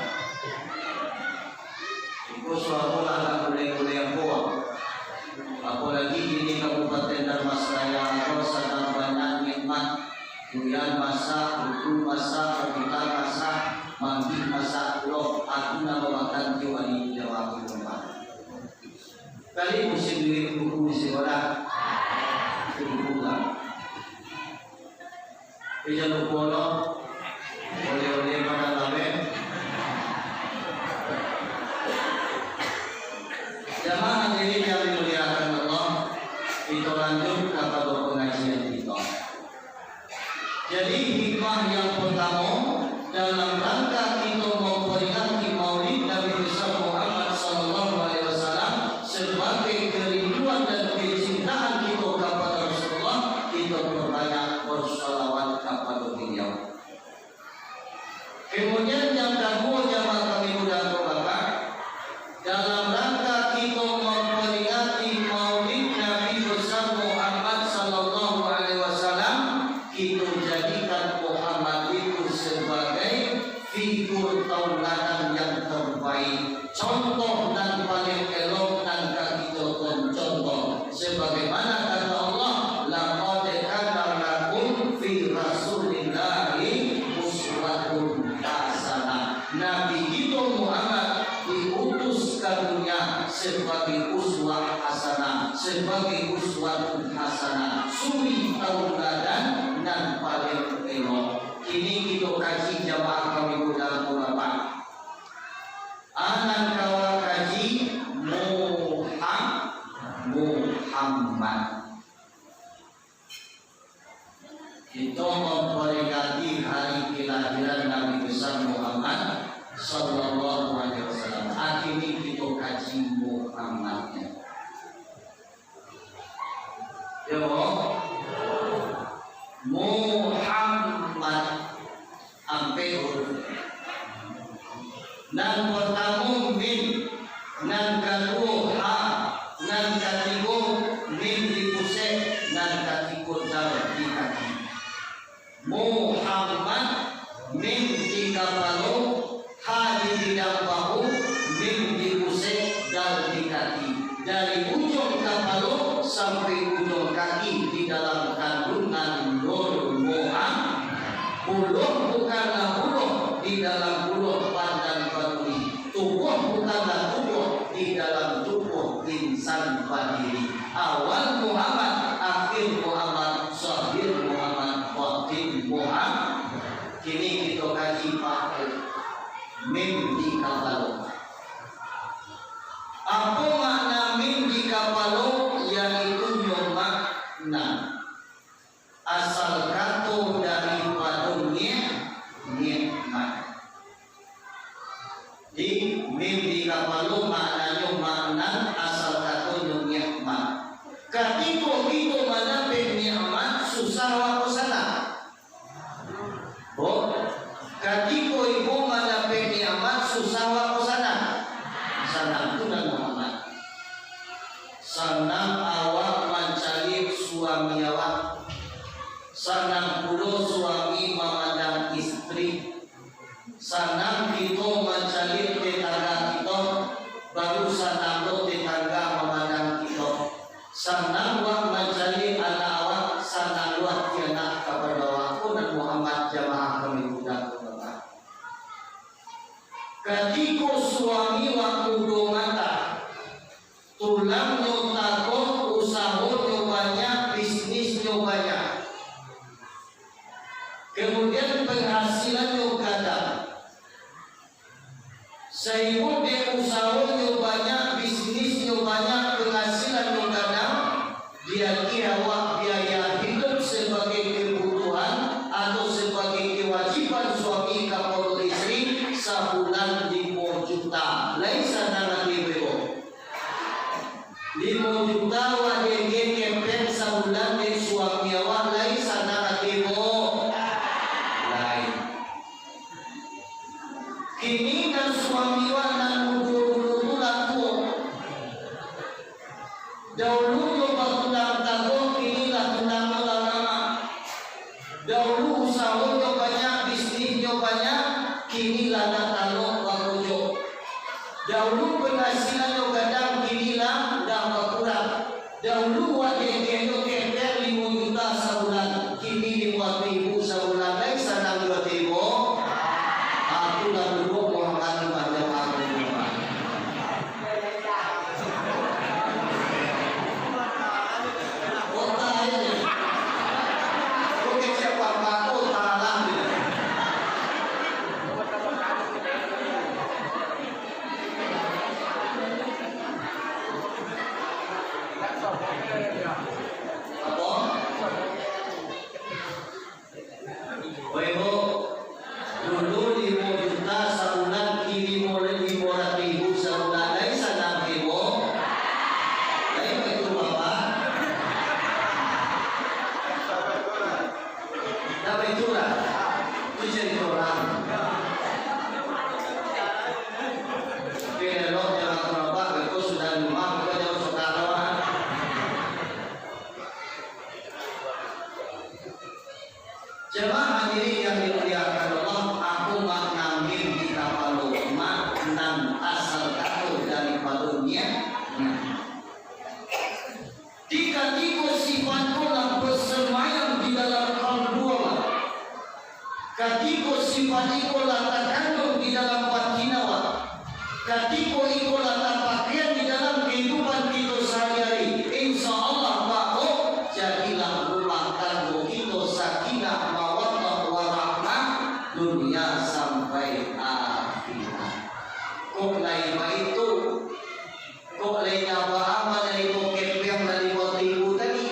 Iko suaro lah agak mulai-mulai ambo. Apolagi kini Kabupaten Dharmasraya ko sadang banyak nikmat. Duyan masak, buku masak, rambutan masak, manggih masak, pulo aku nan mamakan tiok ari di Jawa Timur. Kali musim duit buku di sikolah. Itu buku lah. Tapi jan lupo lo, oleh-oleh makan labeh. Jamaah hadirin yang dimuliakan Allah, kita lanjut kepada pengajian kita. Jadi, hikmah yang pertama, dalam rangka kita memperingati Maulid Nabi besar Muhammad sallallahu alaihi wasallam sebagai kerinduan dan kecintaan kita kepada Rasulullah, kita perbanyak bersalawat kepada beliau. Kemudian yang kedua, jamaah kami muliakan Bapak, dalam rangka kita memperingati Maulid Nabi besar Muhammad sallallahu alaihi wasallam, kita jadikan Muhammad itu sebagai figur tauladan yang terbaik, contoh nan paling elok nan ka kita contoh, sebagaimana kata Allah, "Laqad kana lakum fi Rasulillahi uswatun hasanah." Nabi kita Muhammad diutus ka dunia sebagai uswah hasanah, sebagai uswatun hasanah, suri tauladan nan paling elok. Kini kita kaji, jamaah kami muliakan Bapak. A nan kawa kaji Muham-, Muhammad. Kita memperingati hari kelahiran Nabi besar Muhammad sallallahu alaihi wasallam. Kini kita kaji Muhammadnya. Ya, boh? Muhammad. Ampek huruf. Nan partamo mim, nan kaduo ha, nan katigo mim di pusek, nan katigo dal di kaki. Muhammad, mim di kapalo, ha di bidang pahu, mim di pusek, dal di kaki. Dari ujung kapalo sampai ujung kaki di dalam kandungan Nur Muhammad. Puluah bukanlah puluah di dalam puluah pandan baduri. Tubuah bukanlah tubuah di dalam tubuah insan badiri. Awal Muhammad, akhir Muhammad, zahir Muhammad, batin Muhammad. Kini kita kaji pakai mim di kapalo. Apo makna mim di kapalo? Yaitu nyo makna asal kato daripado nik-, nikmat. Di mim di kapalo maknanyo makna asal katonyo nikmat. Katiko kito mandapek nikmat, susah awak ko sanang? Bo, katiko ibo mandapek nikmat, susah awak ko sanang? Sanang tu nan Muhammad. Sanang awak mancaliak suami awak. Sanang pulo suami mamandang istri. Sanang kito mancaliak tetangga kito, baru sanang lo tetangga mamandang kito. Sanang wak mancaliak anak awak, sanang lo ati anak kapado awak. Ko nan Muhammad, jamaah kami muliakan Bapak. Katiko suami wak mudo mata, tulangnyo takoh, usahonyo banyak, bisnisnyo banyak. Kemudian panghasilannyo gadang. Saibo dek usahonyo banyak, bisnisnyo banyak, panghasilannyo gadang, diagiah awak biaya hidup sabagai kabutuhan atau sabagai kawajiban suami kapado istri sabulan limo juta. Lai sanang ati ibo? Limo juta wak diagiah kepeng sabulan dek suami awak, lai sanang ati ibo? Lah, Penghasilan nyo gadang, kini lah dah bakurang. Dahulu wak kekenyo ketek limo juta sabulan, kini limo ratuih ribu sabulan, lai sanang juo tibo. Aku lah duduk Muhammad di macam aku. Kota ini. Kau kecek apa-apa, kota lah. Apo? Woi, Bu, dulu limo juta sabulan, kini mulai limo ratuih ribu sabulan, lai sanang, Bu? Lai baitu, Bapak? Ndak baitu lah. Tu carito urang. Tapi elok jamaah Bapak, beko sudah di rumah, beko jauah sokaro, ah. Jamaah hadirin yang dimuliakan Allah, aku mak nangin di kapalo mak nan asal kato daripado niat. Di katiko sifat ko lah basamayang di dalam kalbu awak, katiko sifat iko lah takanduang di dalam batin awak, katiko iko lah tapakaian di dalam kahidupan kito sahari-hari, insya Allah, Pak, jadilah rumah tanggo kito sakinah, mawaddah, warahmah, dunia sampai akhirat. Kok lai baitu? Kok lai nyawa amal dari kepeng dari motibu tadi?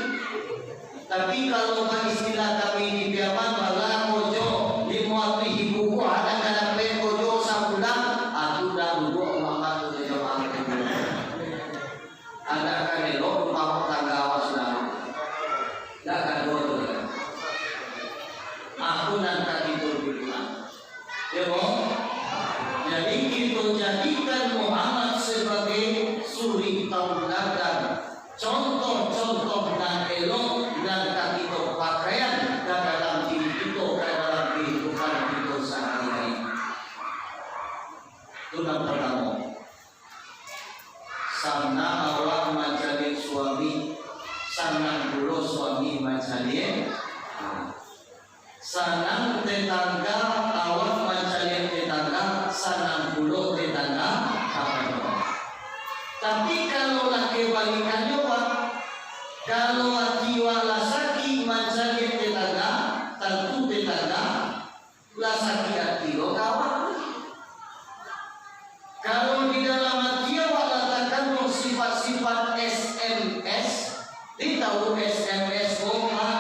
Tapi kalau baistilah kami di Piaman, bala kojo limo ratuih ribu ko, anak ka dapek kojo sabulan, aku dah duduk makan tu jamaah. Anak ka elok rumah tangga awak sudah. Dah kan dua tu. Aku nan ka tidur di rumah. Ya, Bang? Jadi, kito jadikan Muhammad sabagai suri tauladan, contoh-contoh nan elok, nan ka kito pakaian ka dalam diri kito, ka dalam kahidupan kito sahari-hari. Itu nan partamo. Sanang awak mancaliak suami, sanang pulo suami mancaliak. Sanang tetangga, awak mancaliak tetangga, sanang pulo tetangga. Tapi kalau lah kebalikannyo, Pak, kalau ati awak lah sakik mancaliak tetangga, tantu tetangga lah sakik ati lo ka awak. Kalau di dalam ati awak lah takanduang sifat-sifat S M S, di tahu S M S ko, Pak?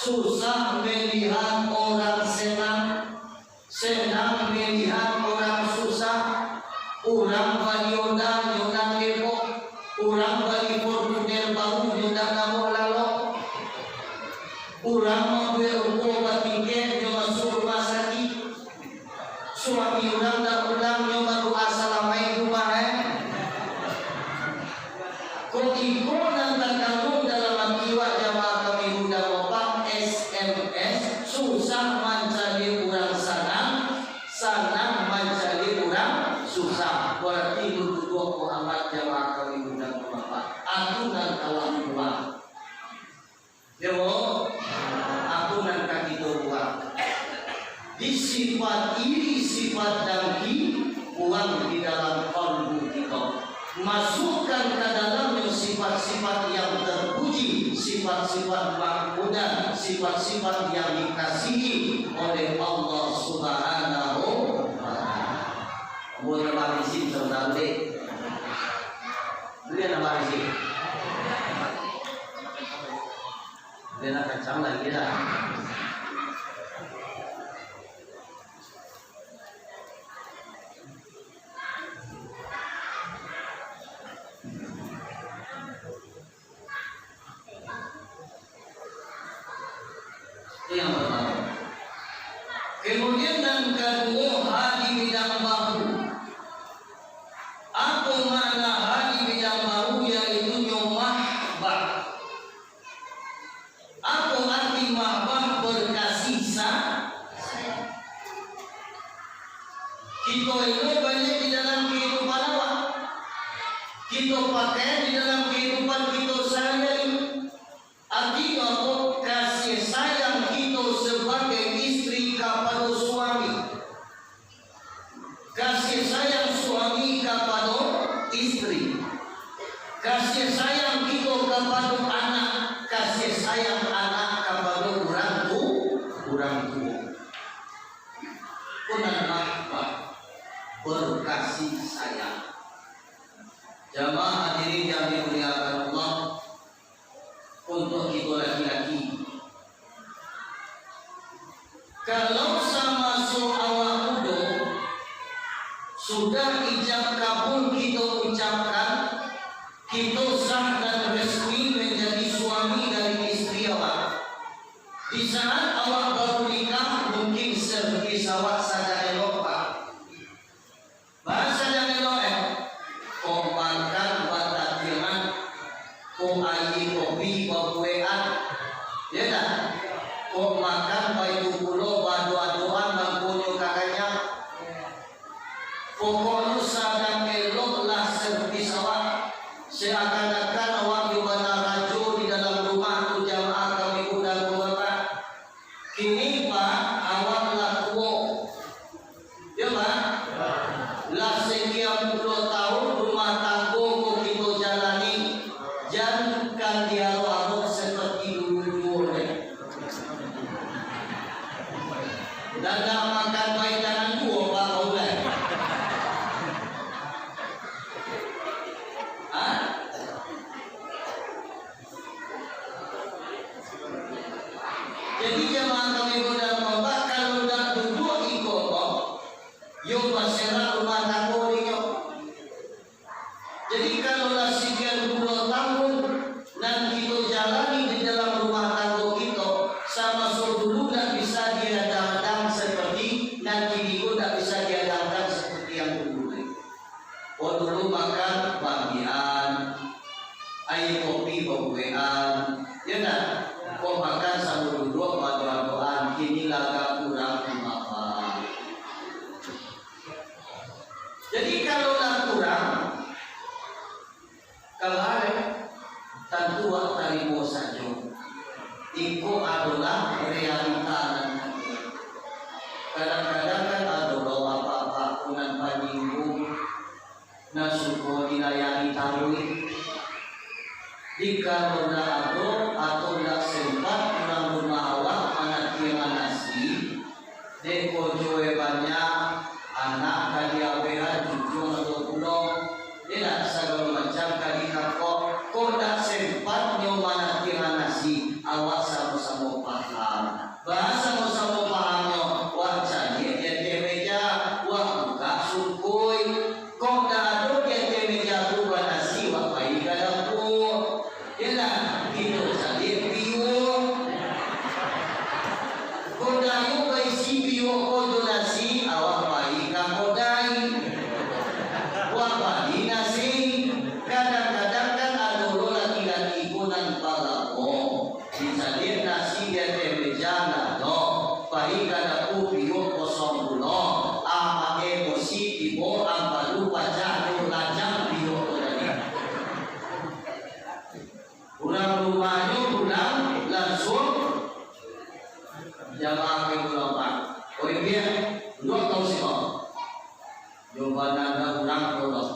Susah melihat orang senang, senang melihat orang susah. Urang bali Honda, nyo nan depok. Urang bali Fortuner baru, nyo nan namo lalok. Urang mambuek ruko batingkek, nyo masuak rumah sakik. Suami urang dak pulang, nyo badoa salamaik rumah, eh. Kok iko nan takanduang dalam ati awak, jamaah kami muda, Bapak, S M S, susah mancaliak urang sanang, sanang mancaliak urang susah. Barati duduak Muhammad, jamaah kami muda, Bapak, aku nan kalah pulang. Yo, aku nan ka kito buang. Di sifat iri, sifat dangki, buang di dalam kalbu kito. Masukkan ka dalamnyo sifat-sifat yang terpuji, sifat-sifat mahmudah, sifat-sifat yang dikasihi oleh Allah Subhanahu wa Ta'ala. Ambo nambah bisi, saudara dek. Beli nambah bisi. Dia nak kacang lagi dah. Itu yang pertama. Kemudian yang kedua, ha di bidang bahu. Apa makna ha di bidang bahu, yaitu nyo mahbah. Apo arti mahbah? Berkasih sa-, kito elok baliak di dalam kahidupan awak. Nan mahbah, berkasih sayang. Jamaah hadirin yang dimuliakan Allah, untuk kito laki-laki, kalau samaso awak mudo, sudah ijab kabul kito ucapkan, kito sah dan resmi manjadi suami dari istri awak. Di saat awak baru nikah, mungkin servis awak sadang elok, Pak. Baa sadang elok, eh? Kok makan batatiangan, kok aia kopi babuekan, yo ndak? Kok makan baitu pulo badoa-doaan mangkonyo ka kanyang. Pokoknyo sadang eloklah servis awak, seakan-akan awak nyo bana rajo di dalam rumah tu, jamaah kami mudo ko, Bapak. Kini, Pak, awak lah tuo. Yo, Pak? Lah sekian puluah tahun rumah tanggo ko kito jalani, jan kan dialok-alok seperti dulu-dulu lai. Ndak makan pai tangan duo, Pak, kau lai. Hah? Jadi, jamaah kami mudo, Bapak, kalau ndak duduak iko ko, yo baserak rumah tanggo dinyo. Jadi, kalau lah sekian puluah tahun nan kito jalani di dalam rumah tanggo kito, samaso dulu ndak bisa diadang-adang seperti nan kini ko ndak bisa diadang-adang seperti yang dulu lai. Kok dulu makan baambiakan, aia kopi babuekan, yo ndak? Kok makan samo duduak badoa-doaan, kini lah agak kurang, Bapak. Jadi, kalau lah kurang, kalau ado, tantu awak tarimo sajo. Iko adolah realita nan ado. Kadang-kadang kan ado lo apak-apak ko nan panyingguang, nan suko dilayani taruih. Jikalau ndak ado atau ndak sempat urang rumah awak manatiangan nasi, dek kojonyo banyak, anak ka diawehan, cucu atau pulo, indak sagalo macam ka dikakok, kok ndak sempat nyo manatiangan nasi, awak samo-samo paham. Baa samo-samo pahamnyo, wak caliak di ateh meja, wak bukak sungkui. Kok ndak ado di ateh meja tu banasi, wak pai ka dapua. Yo ndak, kito caliak piuak. Kok dayuak baisi piuak ko jo nasi, awak pai ka kodai. Wak bali nasi. Kadang-kadang kan ado lo laki-laki ko nan barapo. Dicaliak nasi di ateh meja, ndak ado. Pai ka dapua, piuak kosong pulo. Amak emosi tibo, ampadu pacah, nyo lacak piuak tu tadi. Urang rumahnyo pulang, lansuang jamaah ka pulang, Pak. Oi, biak, duduak kau siko. Jawaban anda urang ko doh.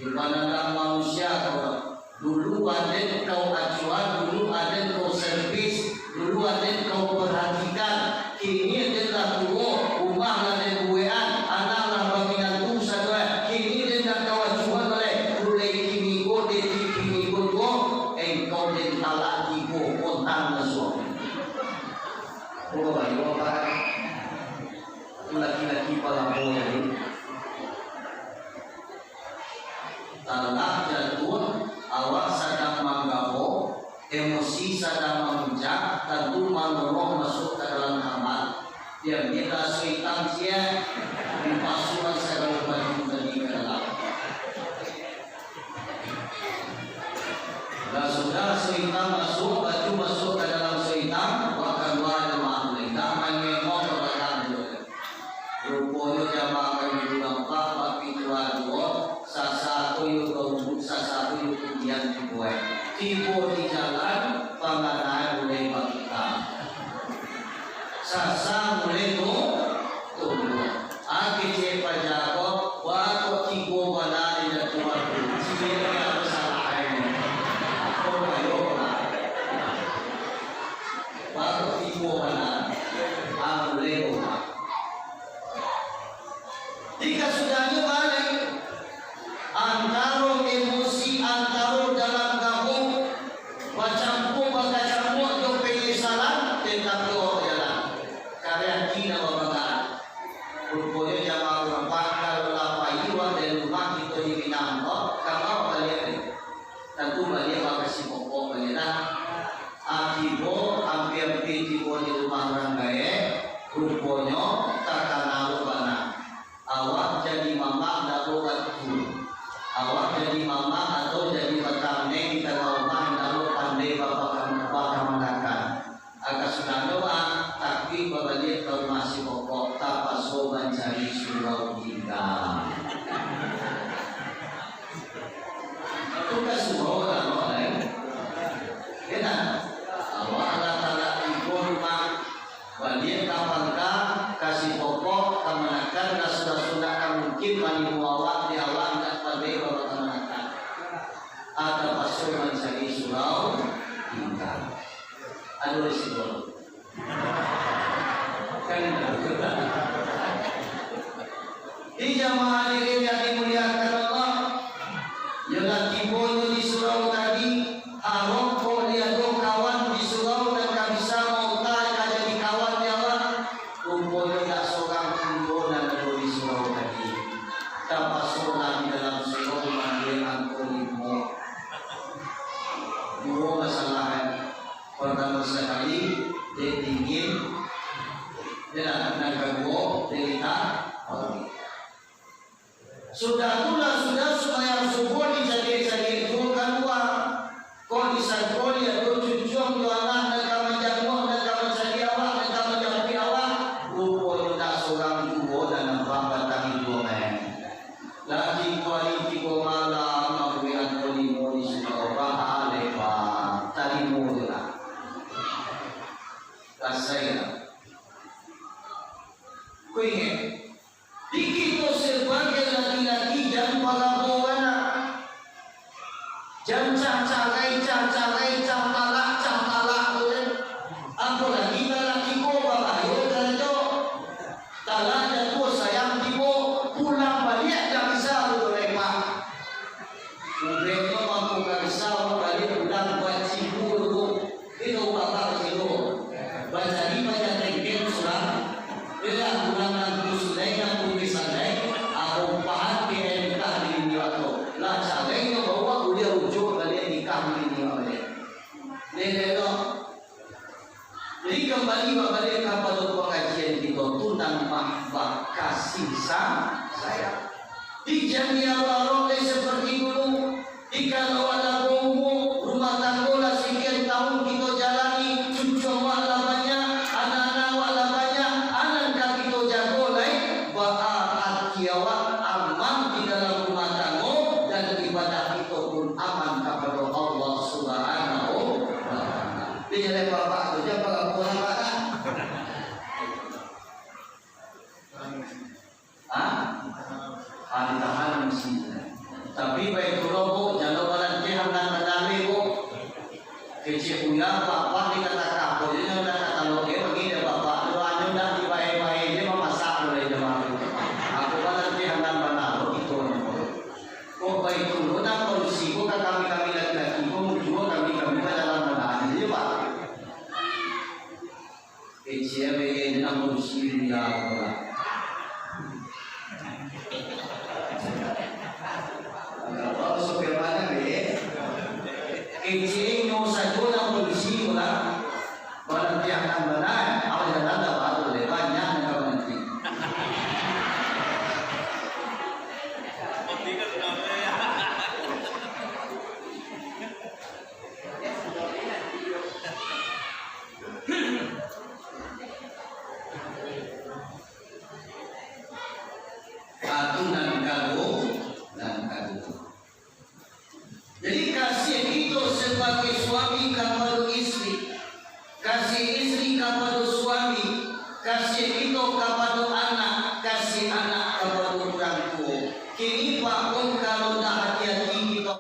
Jawaban anda manusia ko doh. Dulu aden kau acuan, dulu aden kau servis, dulu aden kau perhatikan. Kini aden lah tuo, rumah lah den buekan, anak lah baminantu sadoe. Kini den dak kau acuan lai. Mulai kini ko, detik kini ko juo, engkau den talak tigo, kontan lah suami. Ko bayo, Pak. Itu laki-laki palapo tadi. Talak jatuah, awak sadang manggabo, emosi sadang mamuncak, tantu manolong masuak ka dalam kamar. Diambiaklah soitang ciek, dipasuakkan sagalo baju tadi ka dalam. Lah sudah soitang masuak, baju masuak ka dalam soitang, wak kalua jo mah, indak main-main ka balakang tu. Ruponyo jamaah kami urang Pak, bak pituah juo, sasa ko iyo ka Ubud, sasa ko iyo ka Udian tibo. Tibo di jalan, panganaan mulai bakitak. Sasa mulai tu, tumbuah. Ah, kecek paja ko, wah, kok tibo bana di datuak tu. Ciek ni apo salah ini? Apo bayo lah. Wah, kok tibo bana. Ah, mulai ko, Pak. Indak bapagaan. Ruponyo jamaah urang Pak, kalau lah pai awak dari rumah kito di Minang ko, ka ma baliak deh? Tantu baliak bakasi pokok baliak lah. Ah, tibo, ampia-ampia tibo di rumah urang gaek, ruponyo takana lo bana. Awak jadi mamak ndak lo batu. Awak jadi mamak atau jadi batang neng di tangah rumah ndak lo pandai bapakam-, bakamanakan. Aka sudah doa, tapi babaliak ka rumah si pokok, tapaso mancari surau tingga. Itu ka surau lah, kok, lain. Ya, nah? Awak lah talak tibo rumah, baliak ka pangka, ka si pokok, kamanakan, ka sudah-sudah ka mungkin manimu awak, di awak indak pandai bakamanakan. Tapaso mancari surau tingga. Ado risiko. Kan itu. Di jamaah hadirin yang dimuliakan Allah, yo lah tibonyo di surau tadi, harap kok dia ado kawan di surau nan ka bisa mauta ka jadi kawan di awak. Ruponyo dak sorang pun nan ado di surau tadi. Tapaso lah di dalam surau mandiak angko limo. Duo masalah, eh. Partamo sakali, dek dingin, ya, nan kaduo, dek lita, paruik. Sudah tu lah, sudah sumbayang subuah dicaliak-caliak juo kalua. Kok disangko ado cucuang jo anak nan ka manjanguak, nan ka mancaliak awak, nan ka manjapuik awak. Ruponyo dak sorang juo nan nampak batang iduang, eh. Lah tigo ari tigo malam, mambuek angko limo di surau, bahalai, Pak. Tarimo je lah. Rasai lah. Ko ingek, di kito sabagai laki-laki jan parabo bana. Jan cah carai, cah carai, cah talak, cah talak tu kan. Apolai talak tigo babahayo karajo. Talak jatuah sayang tibo, pulang baliak dak bisa tu, Pak. Ubenyo mangko ka bisa baliak pulang bacibu tu. Itu bapak kecil tu. Bacari banyak tengkeng surang. Bilang urang nan tu sudai, nan tu sandai, apo pahan ke nikah di dunia tu. Lah carai nyo bawa uliah ujuak baliak nikah di dunia baliak. Leleh tu. Jadi kambali babaliak kapado pangajian kito tu nan mah bakasih sa-, sayang. Di janiah baru lai seperti dulu. Dikalo awak lah baumua, rumah tanggo lah sakian taun kito jalani, cucu awak lah banyak, anak-anak awak lah banyak, anan ka kito jago lai, baa ati awak aman di dalam rumah tanggo, dan ibadah kito pun aman kapado Allah Subhanahu wa Ta'ala. Di jalan bapak tu, jan bapak tu. Ha? Ah, ditahan mesti. Tapi baitulah, Bu, jalur balantiah nan badalih, Bu. Kecek buya, bapak dikatakan, Bu, jadi nak kata lo, dia bagi dia bapak, lo anu nak dibaik-baik, dia memasak lo, dia baru. Aku balantiah nan bana, lo, itu, Bu. Kok baitulah, nak kondisi, Bu, ka kami-kami laki-laki, Bu, mujua kami-kami bajalan bana, jadi, Pak. Kecek be, nak ngurusi dunia ko lah. Kalau sopir mana be? Kecek nyo sajo nak ngurusi ko lah. Balantiah nan bana, awak jalan dah baru le, banyak nan ka balantiah. Atu nan kaduo, nan kaduo. Jadi, kasih kito sabagai suami kapado istri, kasih istri kapado suami, kasih kito kapado anak, kasih anak kapado urang tuo. Kini, Pak, pun kalau dah hati-hati kito.